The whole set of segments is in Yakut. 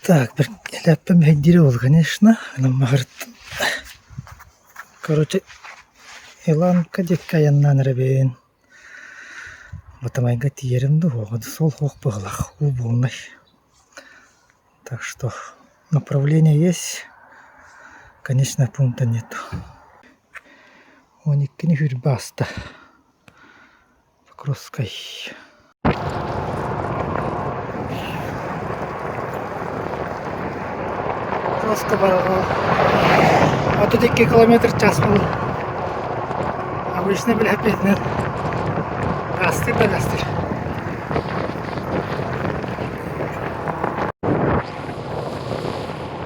Так, элэппэ мэһэйдиирэ буолла, конечно, Наммаҕарыттан. Короче, Иланка диэки айаннаан эрэбин. Батамайга тиийэрим да уһуоҕа да суол суох быһыылаах, уу буолунай. Так что направление есть, конечного пункта нету. 12-ни сүүрбэ ааста. Покровскай. Покровска бараҕа 32 километр час буолла. Обычно билэппитинэн астыр да астыр.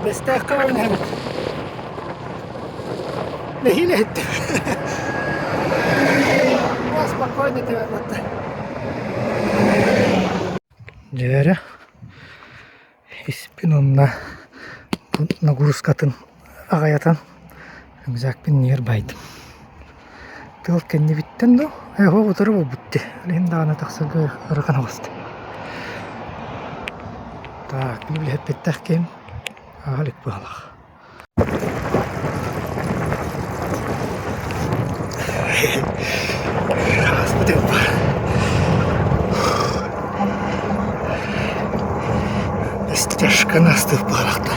Бэстээххэ баран иһэбит. Нэһиилэ иһиттим. Спокойно тебе Дьээрэ испин уонна нагрузкатын аҕайатан рюкзакпын ньиэр байдым. Тыал кэннибиттэн дуу, эһэ утары буолбут дии. Билигин даҕаны тахсарга ыарахан оҕуста. Так, билиһэппиттэх киһим ааһа илик быһалаах. Ааспыт баар. Стяжканы астыыр быһалаахта.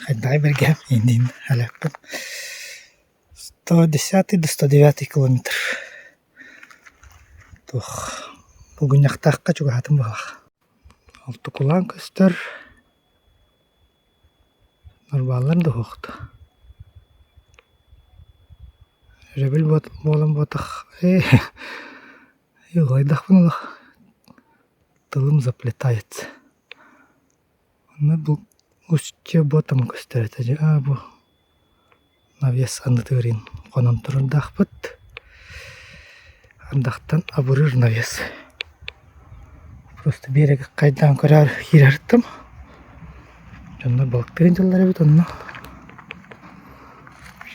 Хайдаҕай бэргэһэм иннин алякпын. 110 до 109 километр. Туох булгунньахтаахха чугаһаатым быһалаах. Алтыкулаан көстөр, норбааллар да уһуохта. Өрөбүл буолан буотах ээ ыалайдахпын олох тылым заплетается. Онно бу устье ботом көстөр этэ дьэ аа бу навес аннытыырын хонон турардаахпыт. Ардахтан абырыыр навес. Просто биэрэги хайдаан көрөөр киирэртим. Дьоннор балыктыыр дьыллар эбит онно.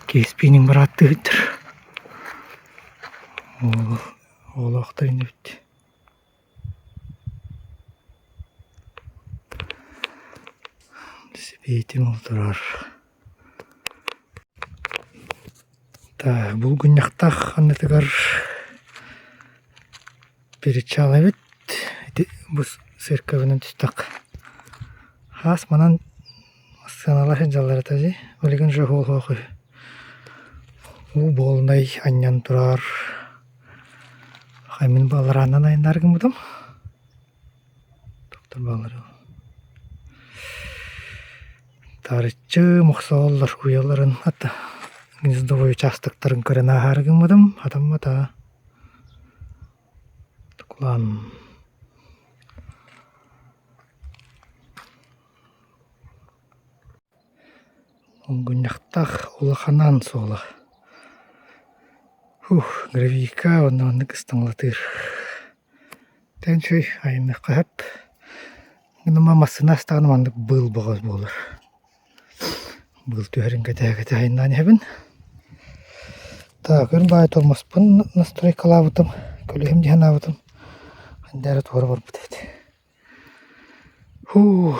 Киһи спиннинг бырааттыы сылдьар. Оҕолоохтор инибит. Сибиэтим ол турар. Так, булгунньахтаах аннытыгар причал эбит. Ити бу церковынан түстэххэ. Хаас манан сыаналаах сылдьаллар этэ дии. Билигин же уһуох үһү. Уу буолунай анньан турар. Мин баларааннан айаннаары гыммытым. Доктор балары Таарыччы мохсоҕоллор уйаларын ата гнездовой участоктарын көрөн ааһаары гыммытым хатаммата. Тукулаан Булгунньахтаах улахан аан суола. Ух, гравийка уонна маннык ыстаҥалатыыр. Тэн үчүгэй айанныахха сөп. Гыныма массыына астаҕына маннык быыл бөҕө буолар. Быыл түһэрин кэтэһэ-кэтэһэ айаннаан иһэбин. Так, өр баайы тормозпун настройкалаабытым, көлөһүм дии санаабытым. Ханна эрэ туора барбыт эбит. Һуу,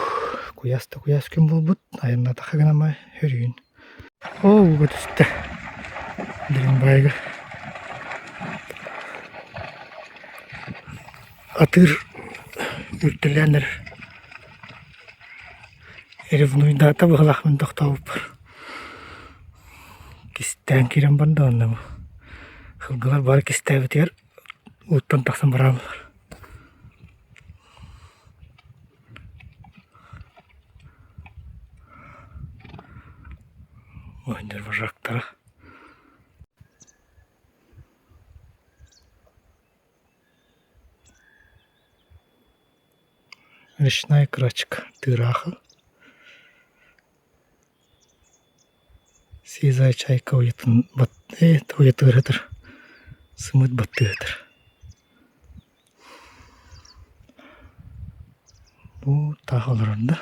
куйаас да куйаас күн буолбут, айаннаатахха гынамай өрүүн. Оо, ууга түстэ. Дириҥ баайга. Атыыр үрдэлээн эрэр. Ревнуйдаата быһыылаах мин тохтообуппар. Кистээн киирэн барда уонна бу сылгылар бары кистээбитигэр ууттан тахсан барааллар. Оҕонньор вожактара Речная крачка тыыраахы Сизая чайка уйатын уйатыгар сытар сымыыт баттыы сытар Бу таах олорор да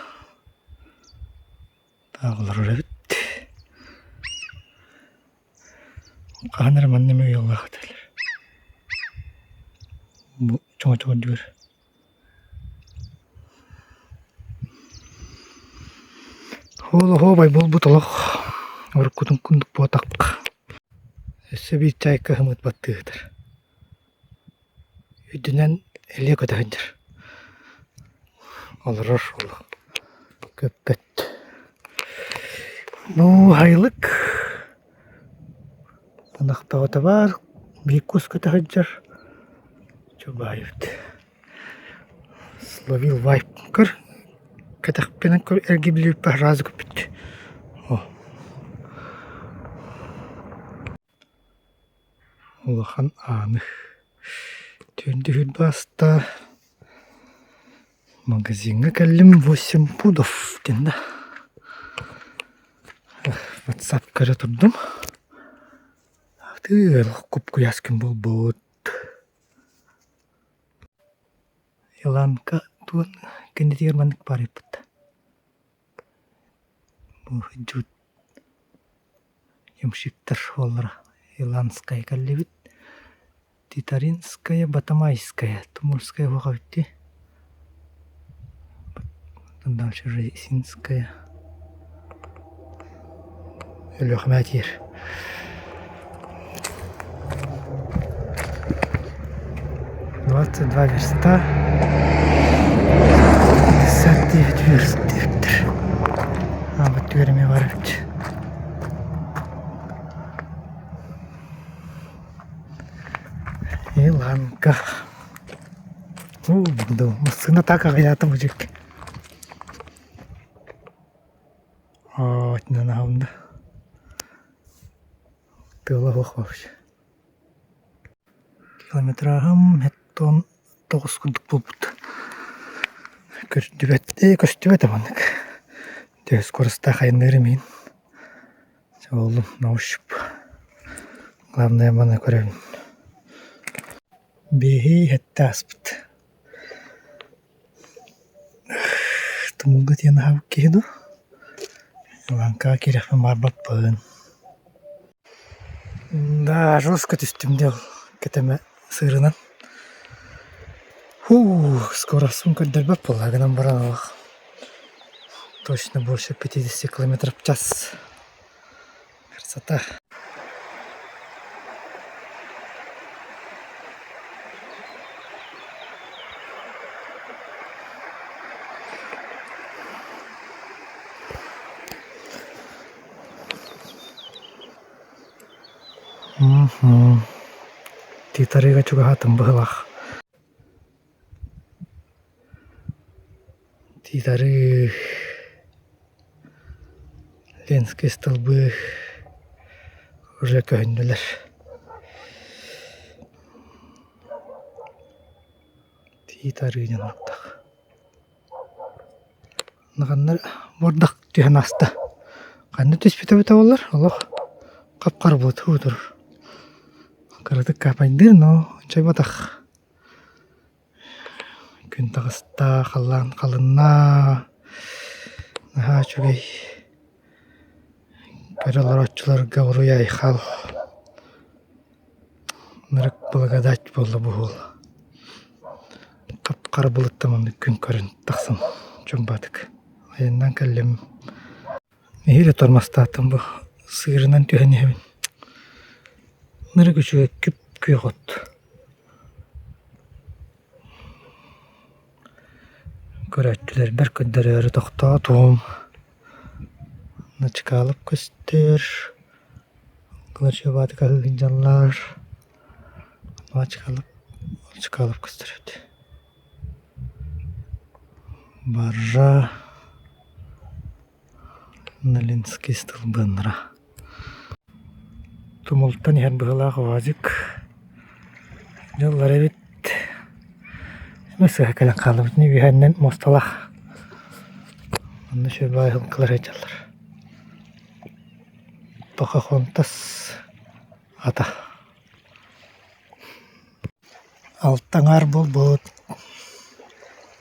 таах олорор эбит Хаһан эрэ манна эмиэ уйалаах этилэр Бу чоҥочоҕор дьүөр. Ол оһуобай буолбут олох уруккутун курдук буотах. Өссө биир чайка ымыт баттыытар. Үрдүнэн элиэ көтө сылдьар. Олорор олох көппөт. Бу сайылык ынах бөҕөтө баар, биир кус көтө сылдьар. Чубаевт. Словил вайп көр кэтэхпинэн көр эргиллибиппэр сразу көппүт. Улахан ааны түөрдүһүр бааста магазиҥҥа кэллим восемь пудов диэн да ватсап көрө турдум тыал куп-куйаас күн буолбут Еланка туон кэннитигэр маннык баар эбиппит Бу сылдьыбыт ямщиктар буоллара Еланская кэллибит Титаринская, Батамайская, Тумульская уһук эбит дии Дальше уже Исинская Өлүөхүмэ тиийэр 22 верста 59 верст диэбиттэр аабыт түгэр эмиэ баар эбит Иланка уу массыына так аҕыйаата мужик оо итинэн аһылынна Тыала суох вообще. Километраһым 79 курдук буолбут. Көрдүбэт, ээ көстүбэт маннык. Төһө скоростаах айанныырым иһин. Оллум на ощупь. Главное маны көрөбүн. Биэһи сэттэ ааспыт. Тумулга тиийэн аһаабыт киһи дуу? Лаҥкаҕа киириэхпин баҕарбаппын. Да, жестко түстүм дии ол кэтэмэ сыырынан. Фу, скоростун көрдөрбөт буолла гынан баран олох точно больше 50 километров в час. Красота. Титарыга чугаһаатым быһылаах. Титары Ленскэй столбы уже көһүннүлэр. Тиит арыы диэн ааттаах. Ханна мурдах түһэн ааста. Ханна түспүтэ эбитэ буоллар, олох хап-хара буолуо турар. Кыратык каапайдыыр, но чайбатах. Күн таҕыста, халлаан халынна, наһаа үчүгэй. Көрө олорооччуларга уруй-айхал, ынырык благодать буолла бу уол. Хап-хара былыттан маннык күн көрөн тахсан чуумпатык. Айаннаан кэллим. Нэһиилэ тормозтаатым бу сыырынан түһэн иһэбин. Ынырык үчүгэй күп-күөх от. Көрөөччүлэрбэр көрдөрөөрү тохтоотум. Начкалов көстөр, Кылачеватык аһыы сылдьаллар. Начкалов, Чкалов көстөр эбит. Баржа Налинский столбыннара. Тумултан иһэр быһыылаах УАЗик дьыллар эбит. Эмэ сыыһа кэлэн хааллыбыт. Үөһэннэн муосталаах. Онно үчүгэй сылгылар сылдьаллар. Покахонтас ата. Алта аҥаар буолбут.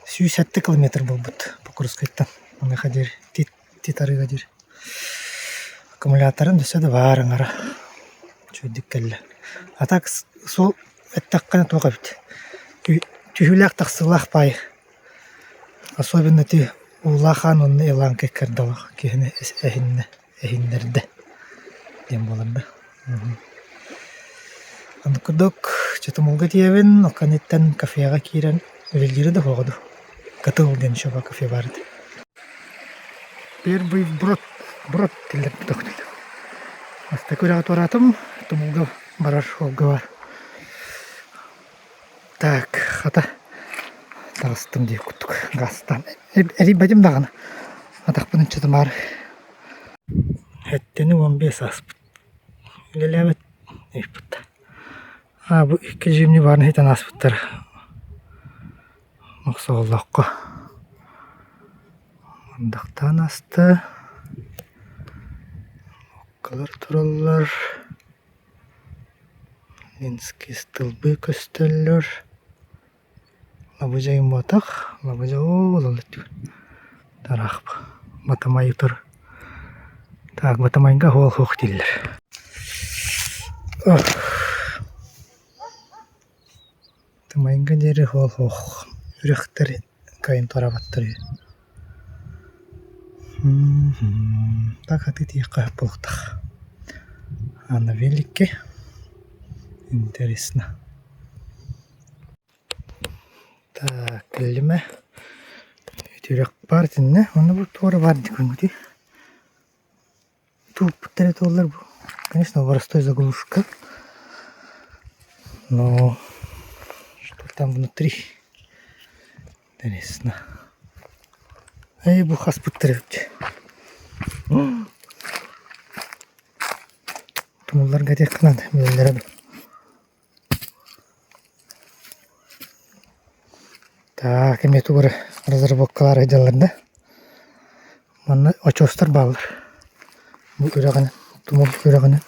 107 километр буолбут Покровскайтан. Маныаха диэри Тит арыыга диэри. Аккумуляторын өссө да баар аҥара. Үчүгэйдик кэллэ. А так суол эттэххинэ туох эбит. Түһүүлээх-тахсыылаах баайы. Особенно ити Уулаах аан уонна Иланка иккардалаах киһини эһиннэ, эһиннэрдэ диэн буолар да. Аны курдук Чотумулга тиийэбин, ол кэнниттэн кафеҕа киирэн үлэлиирэ да суоҕа дуу. Кытыл диэн еще кафе баар этэ. Первый брод, брод дииллэр Бастакы үрэҕи туораатым, Тумулга барар суолга бар. Так, хата таҕыстым диэх курдук гаастаан эрийбэтим даҕаны атахпын ынчытымаары 7 15 ааспыт үлэлээбэт эбиппит аа бу икки зимний баарын иһитэн ааспыттара Мохсоҕоллооххо ардахтаан ааста оккалар тураллар Ленские столбы көстөллөр Лабыдьа буотах Лабыдьа оо тараах Батамай утары так Батамайга оһуол суох дииллэр Батамайга диэри оһуол суох үрэхтэр кыайан туораабаттар үһү Так аты тиийиэххэ сөп буолуохтаах А на велике интересно Так кэллим ээ Үтүрэх баар итиннэ уонна бу туора баар дии көрүҥҥүтүй Тууппуттар этэ буоллар бу конечно простой заглушка но что там внутри интересно Эй бу хаспыттар эбит Тумулларга этиэххэ наада билэллэрэ дуу Так эмиэ тугу эрэ разработкалаары сылдьаллар да Манна очуостар бааллар Бу үрэҕинэн тумул үрэҕинэн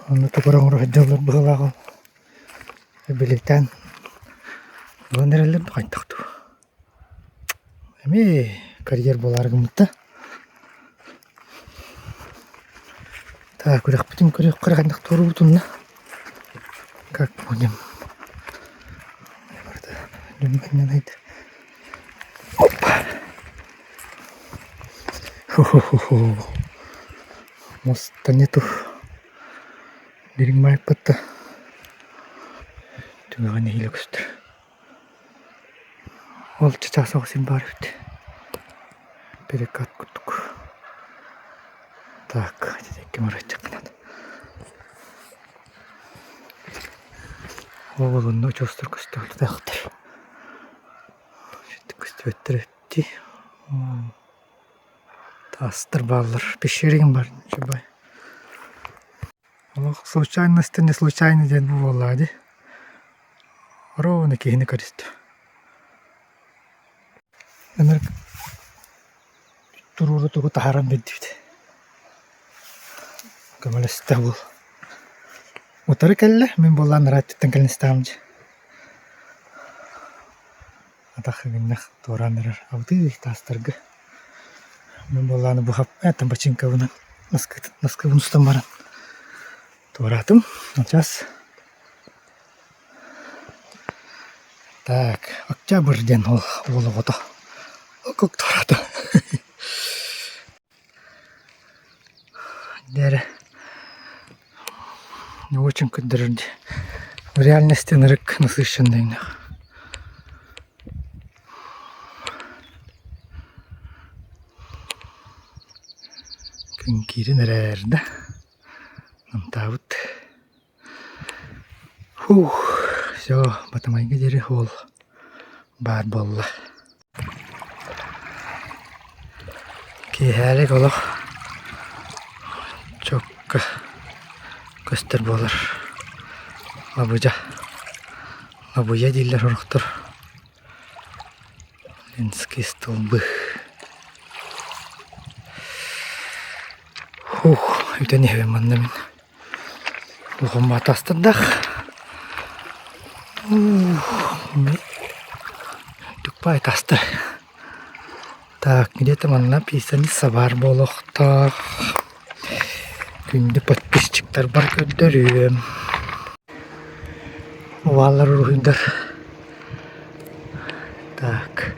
Онно тугу эрэ оҥоро сылдьаллар быһыылаах ол Билитээн ылан эрэллэр дуу хайдах дуу Эмиэ карьер буолаары гыммыт да Так үрэхпитин көрүөххэ эрэ хайдах туоруубутун да Как будем Опа! Хо-хо-хо-хо. Моста нету. Дириҥ маайппыт да түгэҕэ нэһиилэ көстөр. Ол чычаас соҕус син баар эбит. Перекат курдук. Так, ити барыаччыккынан. Ол онно очуостар көстүөхтээхтэр. Көстүбэттэр эбит дии. Таастар бааллар. Пещера игин баар үчүгэй. Олох случайности не случайно диэн бу буоллаҕа дии. Ровно киһини көрүстүм. Ынырык туруору тугу таһааран биэрдибит. Көмөлөстө уол. Утары кэллэ, мин буоллаан ырааттыттан кэлэн истэҕим дии. Атах ыгынньах туораан эрэр абытыы таастарга. Мин буоллааны бу хап бачыыҥкабынан наскыбын устан баран туораатым. Сейчас так Октябрь диэн ол уол оҕото кук туораата. Дьэ не очень көрдөрөр дии. В реальности ынырык насыщенный Күн киирэн эрээр да намтаабыт. Фух, все, Батамайга диэри суол баар буолла. Киэһээлик олох чокко көстөр буолар. Лабыдьа, лабыйа дииллэр сорохтор. Ленские столбы. Фух, үтэн иһэбин манна мин. Улахан таастардаах. Дукпай таастар. Так, где-то манна писаница баар буолуохтаах. Күндү подписчиктарбар көрдөрүөм. Бааллар уруһуйдар. Так.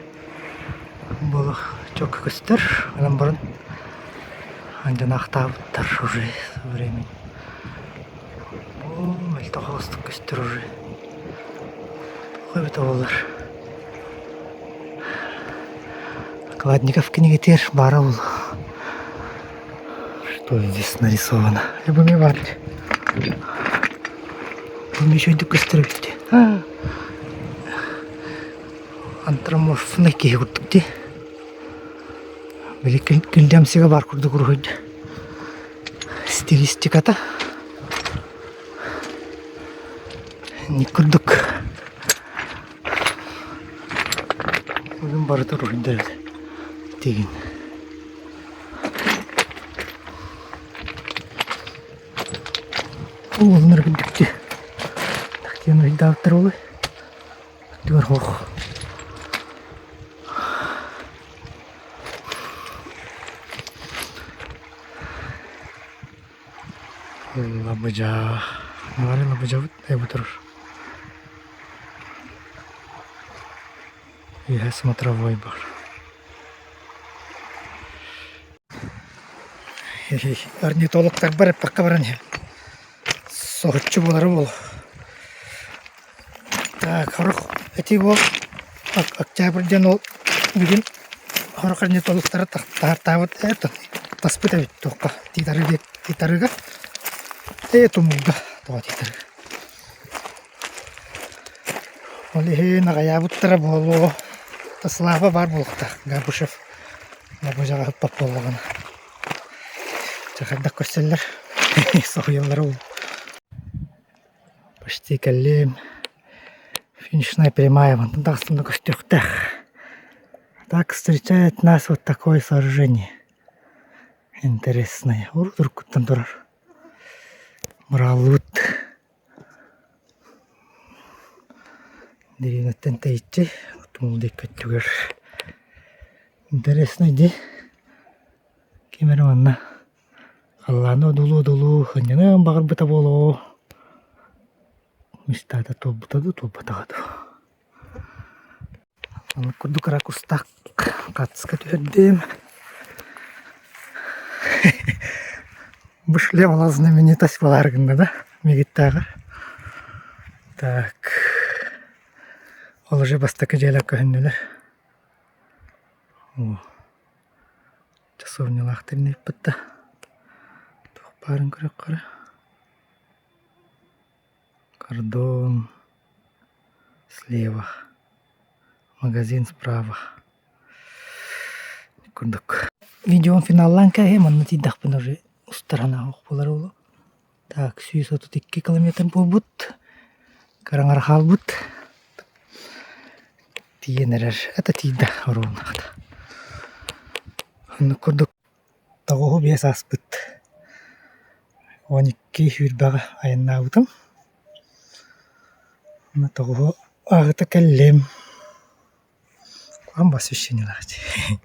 Көстөр, онон баран дьанаахтаабыттар уже со временем. Бу мөлтөх оҕустук көстөр уже. Туох эбитэ буоллар. Окладников кинигэтигэр баара буолуо. Что здесь нарисовано? Любимый бар. Бу үчүгэйдик көстөр эбит дии. Антроморфный киһи курдук дии. Били күндэмсигэ баар курдук уруһуйда. Стилистиката инник курдук. Бүгүн барыта уруһуйдар эбит. Тигин. Уолунар үрдүктүү. Тахтиан уруһуйдаабыттар уолуй. Түгэр хоох. Лабыдьа. Бары лабыдьабыт эбэ турар. Үөһэ смотровой бар. Орнитологтарбар эппэккэ баран иһэр. Соһуччу буолара буолуо. Так, сорох ити буол октябрь диэн ол бүгүн сорох орнитологтары таһартаабыт ээ таспыт эбит туохха тиитарыга тиитарыга ээ тумулга тоҕо тиитарыга. Ол иһин аҕайаабыттара буолуо Слава баар буолуохтаах Габышев Лабыдьаҕа ыппат буоллаҕына. Дьэ хайдах көрсөллөр соһуйаллара ол. Почти кэллим. Финишная прямая мантан таҕыстым да көстүөхтээх. Так встречает нас вот такое сооружение. Интересное. Урут-уруккуттан турар. Быраҕыллыбыт. Дэриэбинэттэн тэйиччи тумул диэки өттүгэр интересный дии. Ким эрэ манна халлааны одуулуу-одуулуу сынньаныан баҕарбыта буолуо. Мечтата туолбута дуу, туолбатаҕа дуу. Оннук курдук ракурстаах хаартыска түһэрдим. Бу шлем знаменитость буолаары гынна да мигиттээҕэр. Так ол уже бастакы дьиэлэр көһүннүлэр. О часовнялаах тэриниппит да туох баарын көрүөххэ эрэ. Кордон слева, магазин справа курдук. Видеом финаллаан кээһиэм онно тиийдэхпинэ уже устар санаа суох буолар буолуо. Так 132 километр буолбут, кыраҥара хаалбыт. Тиийэн эрэр, это тиийдэ оруобунаахта. Оннук курдук тоҕуһу биэс ааспыт. 12 сүүрбэҕэ айаннаабытым. Уонна тоҕуһу ааҕыта кэллим. Куһаҕан посвящениелаах дии.